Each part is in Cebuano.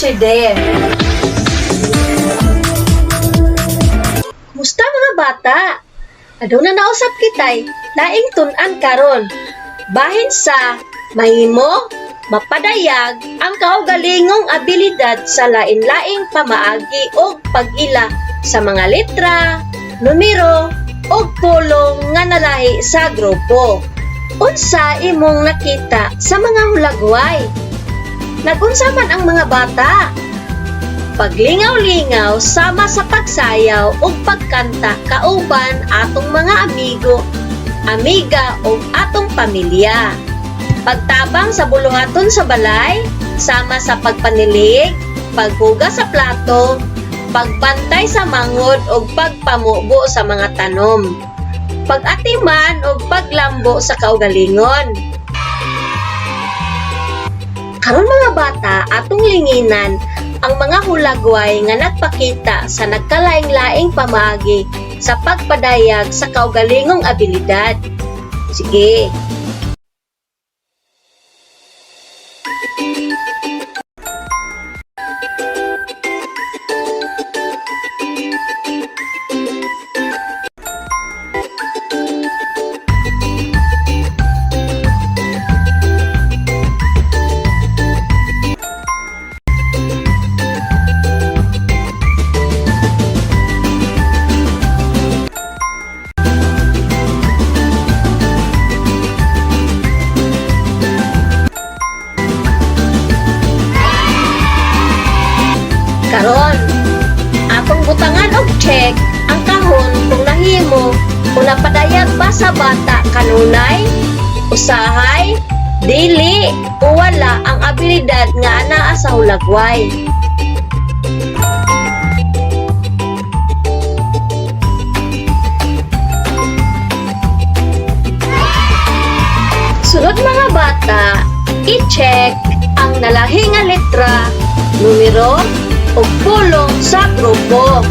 Teacher Dare. Kumusta, mga bata? Aduna nausap kitay laing tun-an karon. Bahin sa mahimo mapadayag ang kaugalingong abilidad sa lain-laing pamaagi og pag-ila sa mga letra, numero ug pulong nga nalahi sa grupo. Unsa imong nakita sa mga hulagway? Nagunsa man ang mga bata? Paglingaw-lingaw sama sa pagsayaw ug pagkanta kauban atong mga amigo, amiga ug atong pamilya. Pagtabang sa buluhaton sa balay sama sa pagpanilig, paghugas sa plato, pagbantay sa mangod ug pagpamubo sa mga tanom. Pag-atiman ug paglambo sa kaugalingon. Karon, mga bata, atong linginan ang mga hulagway nga nagpakita sa nagkalaing-laing pamaagi sa pagpadayag sa kaugalingong abilidad. Sige. Karon, atong butangan og check ang kahon kung nahimo o napadayag ba sa bata kanunay, usahay, dili o wala ang abilidad nga anaa sa hulagway. Sunod, mga bata, i-check ang nalahi nga letra, numero o pulong sa grupo.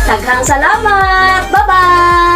Daghang salamat! Bye-bye!